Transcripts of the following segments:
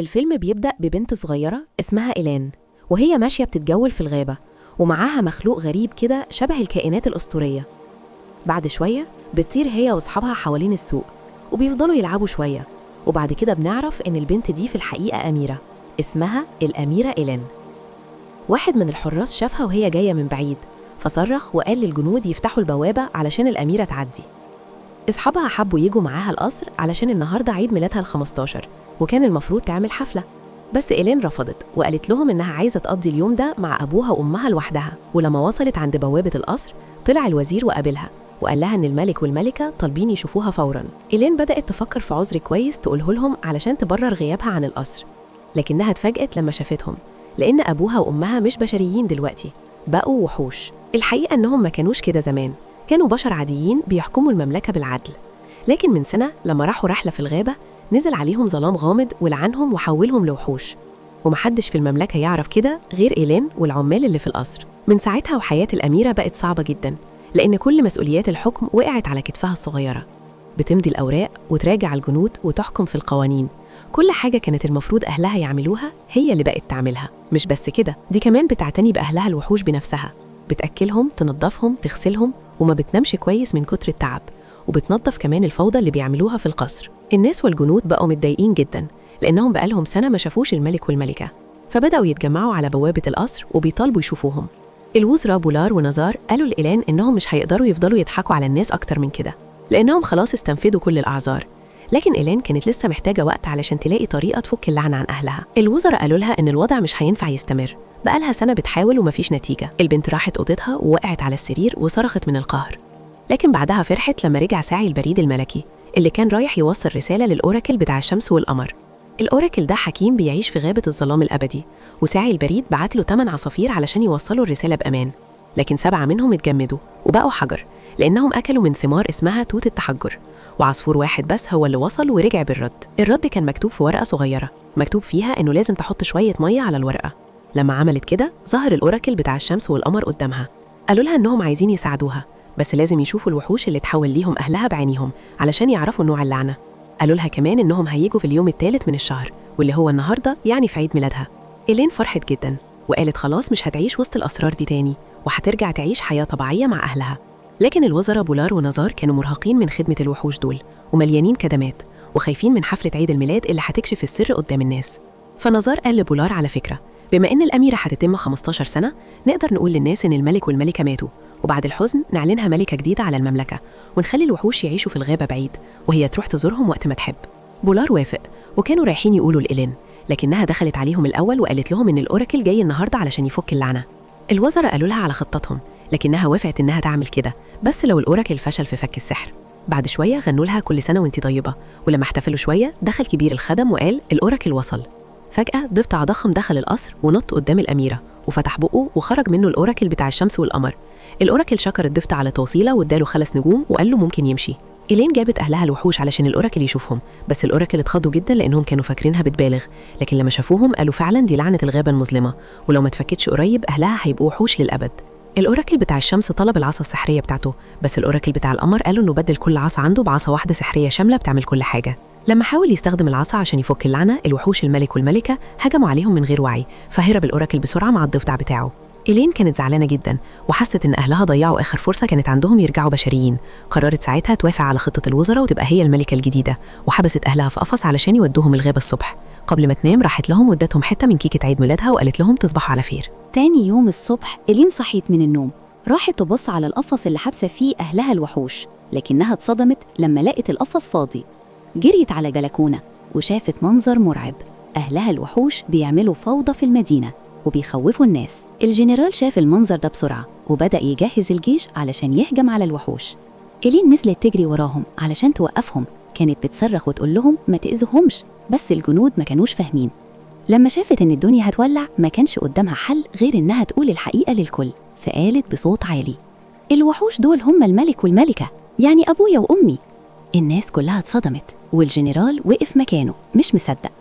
الفيلم بيبدأ ببنت صغيرة اسمها إيلان، وهي ماشية بتتجول في الغابة ومعاها مخلوق غريب كده شبه الكائنات الأسطورية. بعد شوية بتطير هي وأصحابها حوالين السوق وبيفضلوا يلعبوا شوية، وبعد كده بنعرف إن البنت دي في الحقيقة أميرة اسمها الأميرة إيلان. واحد من الحراس شافها وهي جاية من بعيد، فصرخ وقال للجنود يفتحوا البوابة علشان الأميرة تعدي. أصحابها حبوا يجوا معاها القصر علشان النهاردة عيد ميلادها ال15 وكان المفروض تعمل حفلة، بس إيلين رفضت وقالت لهم إنها عايزة تقضي اليوم ده مع أبوها وأمها لوحدها. ولما وصلت عند بوابة القصر طلع الوزير وقابلها وقال لها إن الملك والملكة طالبين يشوفوها فوراً. إيلين بدأت تفكر في عذر كويس تقوله لهم علشان تبرر غيابها عن القصر، لكنها اتفاجأت لما شافتهم، لأن أبوها وأمها مش بشريين دلوقتي، بقوا وحوش. الحقيقة إنهم ما كانوش كده زمان، كانوا بشر عاديين بيحكموا المملكة بالعدل، لكن من سنة لما راحوا رحلة في الغابة نزل عليهم ظلام غامض ولعنهم وحولهم لوحوش، ومحدش في المملكة يعرف كده غير إيلين والعمال اللي في القصر. من ساعتها وحياة الأميرة بقت صعبة جدا، لأن كل مسؤوليات الحكم وقعت على كتفها الصغيرة. بتمضي الأوراق وتراجع الجنود وتحكم في القوانين، كل حاجة كانت المفروض أهلها يعملوها هي اللي بقت تعملها. مش بس كده، دي كمان بتعتني بأهلها الوحوش بنفسها، بتأكلهم، تنظفهم، تغسلهم، وما بتنامش كويس من كتر التعب، وبتنظف كمان الفوضى اللي بيعملوها في القصر. الناس والجنود بقوا متضايقين جدا لأنهم بقالهم سنة ما شافوش الملك والملكة، فبدأوا يتجمعوا على بوابة القصر وبيطالبوا يشوفوهم. الوزراء بولار ونزار قالوا لإيلان إنهم مش هيقدروا يفضلوا يضحكوا على الناس أكتر من كده، لأنهم خلاص استنفذوا كل الأعذار. لكن إيلان كانت لسه محتاجة وقت علشان تلاقي طريقة تفك اللعنة عن أهلها. الوزراء قالوا لها إن الوضع مش هينفع يستمر، بقالها سنة بتحاول ومفيش نتيجة. البنت راحت أوضتها ووقعت على السرير وصرخت من القهر، لكن بعدها فرحت لما رجع ساعي البريد الملكي اللي كان رايح يوصل رسالة لل oracle بتاع الشمس والقمر. ال oracle ده حكيم بيعيش في غابة الظلام الأبدي، وساعي البريد بعت له 8 عصافير علشان يوصلوا الرسالة بأمان، لكن 7 منهم اتجمدوا وبقوا حجر لأنهم أكلوا من ثمار اسمها توت التحجر، وعصفور واحد بس هو اللي وصل ورجع بالرد. الرد كان مكتوب في ورقة صغيرة مكتوب فيها إنه لازم تحط شوية مية على الورقة. لما عملت كده ظهر ال oracle بتاع الشمس والقمر قدامها، قالوا لها إنهم عايزين يساعدوها بس لازم يشوفوا الوحوش اللي تحول ليهم أهلها بعينيهم علشان يعرفوا نوع اللعنة. قالوا لها كمان إنهم هيجوا في اليوم الثالث من الشهر واللي هو النهاردة، يعني في عيد ميلادها. إيلين فرحت جدا وقالت خلاص مش هتعيش وسط الأسرار دي تاني وهترجع تعيش حياة طبيعية مع أهلها. لكن الوزراء بولار ونزار كانوا مرهقين من خدمة الوحوش دول ومليانين كدمات وخايفين من حفلة عيد الميلاد اللي هتكشف السر قدام الناس. فنزار قال لبولار على فكرة، بما إن الأميرة هتتم 15 سنة نقدر نقول للناس إن الملك والملكة ماتوا، وبعد الحزن نعلنها ملكة جديدة على المملكة ونخلي الوحوش يعيشوا في الغابة بعيد وهي تروح تزورهم وقت ما تحب. بولار وافق وكانوا رايحين يقولوا لإيلين، لكنها دخلت عليهم الأول وقالت لهم إن ال oracle جاي النهاردة علشان يفك اللعنة. الوزراء قالوا لها على خطتهم، لكنها وافقت إنها تعمل كده بس لو ال oracle فشل في فك السحر. بعد شوية غنوا لها كل سنة وانت طيبة، ولما احتفلوا شوية دخل كبير الخدم وقال ال oracle وصل. فجأة ضفدع ضخم دخل القصر ونط قدام الأميرة وفتح بقه وخرج منه ال oracle بتاع الشمس والقمر. ال oracle شكر الضفدع على توصيله واداله 5 نجوم وقال له ممكن يمشي. إيلين جابت أهلها الوحوش علشان ال oracle يشوفهم، بس ال oracle اتخضوا جدا لأنهم كانوا فاكرينها بتبالغ، لكن لما شافوهم قالوا فعلا دي لعنة الغابة المظلمة، ولو ما اتفكتش قريب أهلها هيبقوا وحوش للأبد. ال oracle بتاع الشمس طلب العصا السحرية بتاعته، بس ال oracle بتاع القمر قالوا إنه بدل كل عصا عنده بعصا واحدة سحرية شاملة بتعمل كل حاجة. لما حاول يستخدم العصا عشان يفك اللعنة، الوحوش الملك والملكة هجموا عليهم من غير وعي، فهرب ال oracle بسرعة مع الضفدع بتاعه. إيلين كانت زعلانة جدا وحست إن أهلها ضيعوا آخر فرصة كانت عندهم يرجعوا بشريين. قررت ساعتها توافق على خطة الوزراء وتبقى هي الملكة الجديدة، وحبست أهلها في قفص علشان يودوهم الغابة الصبح. قبل ما تنام راحت لهم وادتهم حتة من كيكة عيد ميلادها وقالت لهم تصبحوا على خير. تاني يوم الصبح إيلين صحيت من النوم، راحت تبص على القفص اللي حابسة فيه أهلها الوحوش، لكنها اتصدمت لما لقت القفص فاضي. جريت على بلكونة وشافت منظر مرعب، أهلها الوحوش بيعملوا فوضى في المدينة وبيخوفوا الناس. الجنرال شاف المنظر ده بسرعة وبدأ يجهز الجيش علشان يهجم على الوحوش. إيلين نزلت تجري وراهم علشان توقفهم، كانت بتصرخ وتقول لهم ما تأذوهمش، بس الجنود ما كانوش فاهمين. لما شافت إن الدنيا هتولع ما كانش قدامها حل غير إنها تقول الحقيقة للكل، فقالت بصوت عالي: الوحوش دول هم الملك والملكة، يعني أبويا وأمي. الناس كلها اتصدمت والجنرال وقف مكانه مش مصدق.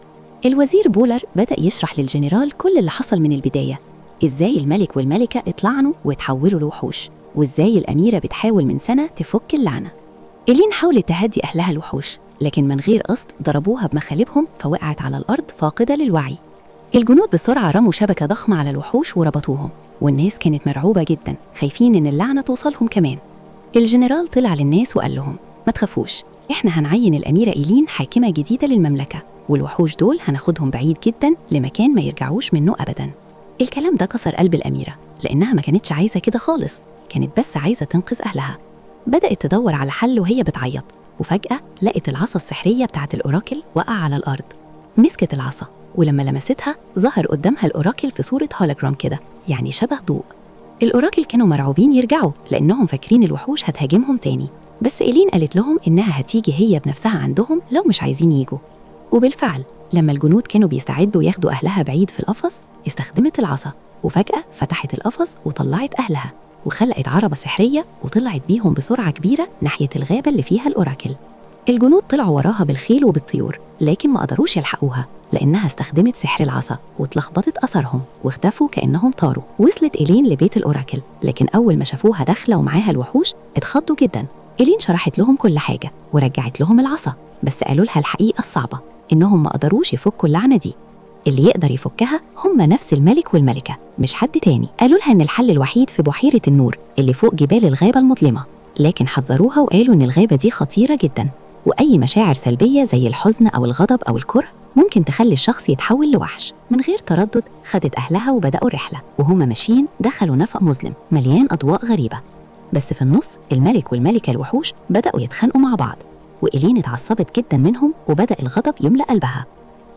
الوزير بولر بدأ يشرح للجنرال كل اللي حصل من البداية، إزاي الملك والملكة اتلعنوا واتحولوا لوحوش، وإزاي الأميرة بتحاول من سنة تفك اللعنة. إيلين حاولت تهدي أهلها الوحوش، لكن من غير قصد ضربوها بمخالبهم فوقعت على الأرض فاقدة للوعي. الجنود بسرعة رموا شبكة ضخمة على الوحوش وربطوهم، والناس كانت مرعوبة جدا، خايفين إن اللعنة توصلهم كمان. الجنرال طلع للناس وقال لهم: ما تخافوش، إحنا هنعين الأميرة إيلين حاكمة جديدة للمملكة، والوحوش دول هناخدهم بعيد جدا لمكان ما يرجعوش منه أبدا. الكلام ده كسر قلب الأميرة، لأنها ما كانتش عايزة كده خالص، كانت بس عايزة تنقذ أهلها. بدأت تدور على حل وهي بتعيط، وفجأة لقت العصا السحرية بتاعت ال oracle وقع على الأرض. مسكت العصا، ولما لمستها ظهر قدامها ال oracle في صورة هولوجرام كده، يعني شبه ضوء. ال oracle كانوا مرعوبين يرجعوا لأنهم فاكرين الوحوش هتهاجمهم تاني، بس إيلين قالت لهم إنها هتيجي هي بنفسها عندهم لو مش عايزين يجوا. وبالفعل لما الجنود كانوا بيستعدوا ياخدوا أهلها بعيد في القفص، استخدمت العصا، وفجأة فتحت القفص وطلعت أهلها، وخلقت عربة سحرية وطلعت بيهم بسرعة كبيرة ناحية الغابة اللي فيها ال oracle. الجنود طلعوا وراها بالخيل وبالطيور، لكن ما قدروش يلحقوها لأنها استخدمت سحر العصا واتلخبطت أثرهم واختفوا كأنهم طاروا. وصلت إيلين لبيت ال oracle، لكن أول ما شافوها داخلة ومعاها الوحوش اتخضوا جدا. إيلين شرحت لهم كل حاجة ورجعت لهم العصا، بس قالوا لها الحقيقة الصعبة، إنهم ما قدروش يفكوا اللعنة دي، اللي يقدر يفكها هم نفس الملك والملكة، مش حد تاني. قالوا لها إن الحل الوحيد في بحيرة النور اللي فوق جبال الغابة المظلمة، لكن حذروها وقالوا إن الغابة دي خطيرة جدا، وأي مشاعر سلبية زي الحزن أو الغضب أو الكره ممكن تخلي الشخص يتحول لوحش. من غير تردد خدت أهلها وبدأوا الرحلة، وهما ماشيين دخلوا نفق مظلم مليان أضواء غريبة. بس في النص الملك والملكة الوحوش بدأوا يتخانقوا مع بعض، وإيلين اتعصبت جدا منهم وبدأ الغضب يملأ قلبها.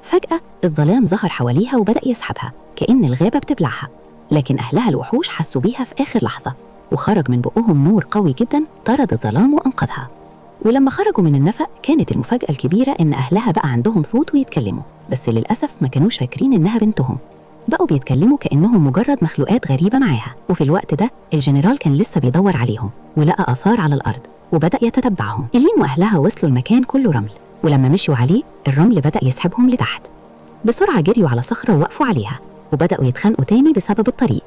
فجأة الظلام ظهر حواليها وبدأ يسحبها كأن الغابة بتبلعها، لكن أهلها الوحوش حسوا بيها في آخر لحظة، وخرج من بقهم نور قوي جدا طرد الظلام وأنقذها. ولما خرجوا من النفق كانت المفاجأة الكبيرة إن أهلها بقى عندهم صوت ويتكلموا، بس للأسف ما كانوش فاكرين إنها بنتهم، بقوا بيتكلموا كأنهم مجرد مخلوقات غريبة معاها. وفي الوقت ده الجنرال كان لسه بيدور عليهم ولقى آثار على الأرض وبدأ يتتبعهم. إيلين وأهلها وصلوا المكان كله رمل، ولما مشوا عليه الرمل بدأ يسحبهم لتحت. بسرعة جريوا على صخرة ووقفوا عليها، وبدأوا يتخانقوا تاني بسبب الطريق.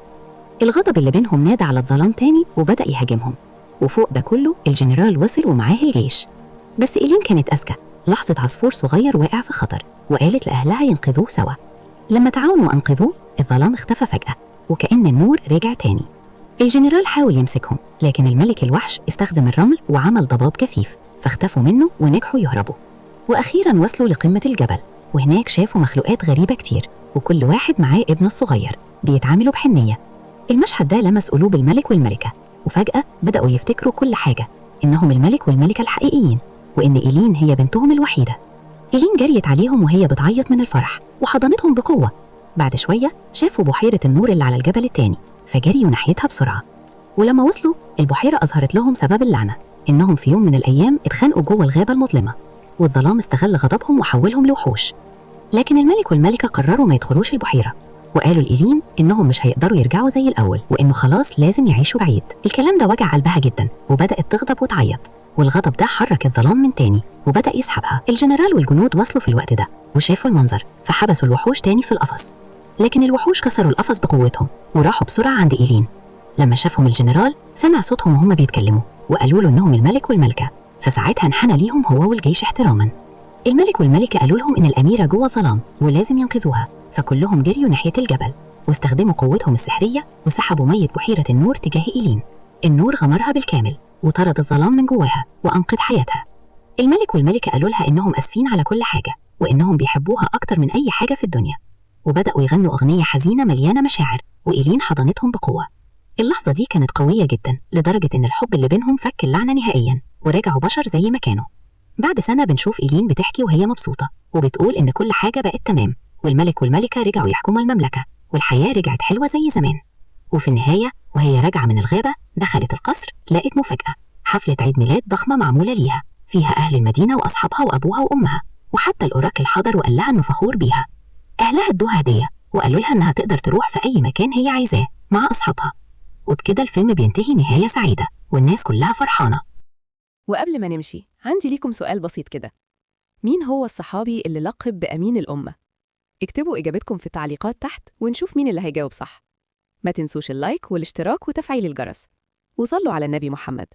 الغضب اللي بينهم نادى على الظلام تاني وبدأ يهاجمهم، وفوق ده كله الجنرال وصل ومعاه الجيش. بس إيلين كانت أذكى، لاحظت عصفور صغير واقع في خطر وقالت لأهلها ينقذوه سوا. لما تعاونوا وأنقذوه الظلام اختفى فجأة وكأن النور رجع تاني. الجنرال حاول يمسكهم، لكن الملك الوحش استخدم الرمل وعمل ضباب كثيف فاختفوا منه ونجحوا يهربوا. وأخيراً وصلوا لقمة الجبل، وهناك شافوا مخلوقات غريبة كتير، وكل واحد معاه ابنه الصغير بيتعاملوا بحنية. المشهد ده لمس قلوب الملك والملكة، وفجأة بدأوا يفتكروا كل حاجة، إنهم الملك والملكة الحقيقيين، وإن إيلين هي بنتهم الوحيدة. إيلين جريت عليهم وهي بتعيط من الفرح وحضنتهم بقوة. بعد شوية شافوا بحيرة النور اللي على الجبل التاني، فجريوا ناحيتها بسرعة. ولما وصلوا البحيرة أظهرت لهم سبب اللعنة، إنهم في يوم من الأيام اتخانقوا جوه الغابة المظلمة، والظلام استغل غضبهم وحولهم لوحوش. لكن الملك والملكة قرروا ما يدخلوش البحيرة، وقالوا لإيلين إنهم مش هيقدروا يرجعوا زي الأول، وإنه خلاص لازم يعيشوا بعيد. الكلام ده وجع قلبها جدا، وبدأت تغضب وتعيط، والغضب ده حرك الظلام من تاني وبدأ يسحبها. الجنرال والجنود وصلوا في الوقت ده وشافوا المنظر، فحبسوا الوحوش تاني في القفص. لكن الوحوش كسروا القفص بقوتهم وراحوا بسرعة عند إيلين. لما شافهم الجنرال سمع صوتهم وهم بيتكلموا، وقالوا له إنهم الملك والملكة، فساعتها انحنى ليهم هو والجيش احتراما. الملك والملكة قالوا لهم إن الأميرة جوه الظلام ولازم ينقذوها، فكلهم جريوا ناحية الجبل واستخدموا قوتهم السحرية وسحبوا مية بحيرة النور تجاه إيلين. النور غمرها بالكامل وطرد الظلام من جواها وأنقذ حياتها. الملك والملكة قالوا لها إنهم آسفين على كل حاجة، وإنهم بيحبوها أكتر من أي حاجة في الدنيا، وبدأوا يغنوا أغنية حزينة مليانة مشاعر، وإيلين حضنتهم بقوة. اللحظة دي كانت قوية جدا لدرجة إن الحب اللي بينهم فك اللعنة نهائيا ورجعوا بشر زي ما كانوا. بعد سنة بنشوف إيلين بتحكي وهي مبسوطة، وبتقول إن كل حاجة بقت تمام، والملك والملكة رجعوا يحكموا المملكة، والحياة رجعت حلوة زي زمان. وفي النهاية وهي راجعة من الغابة دخلت القصر، لقت مفاجأة، حفلة عيد ميلاد ضخمة معمولة ليها، فيها أهل المدينة وأصحابها وأبوها وأمها، وحتى الأوراكل حضر وقال لها إنه فخور بيها. أهلها ادوها هدية وقالوا لها إنها تقدر تروح في أي مكان هي عايزاه مع أصحابها. وبكده الفيلم بينتهي نهاية سعيدة والناس كلها فرحانة. وقبل ما نمشي عندي ليكم سؤال بسيط كده، مين هو الصحابي اللي لقب بأمين الأمة؟ اكتبوا إجابتكم في التعليقات تحت ونشوف مين اللي هيجاوب صح. ما تنسوش اللايك والاشتراك وتفعيل الجرس، وصلوا على النبي محمد.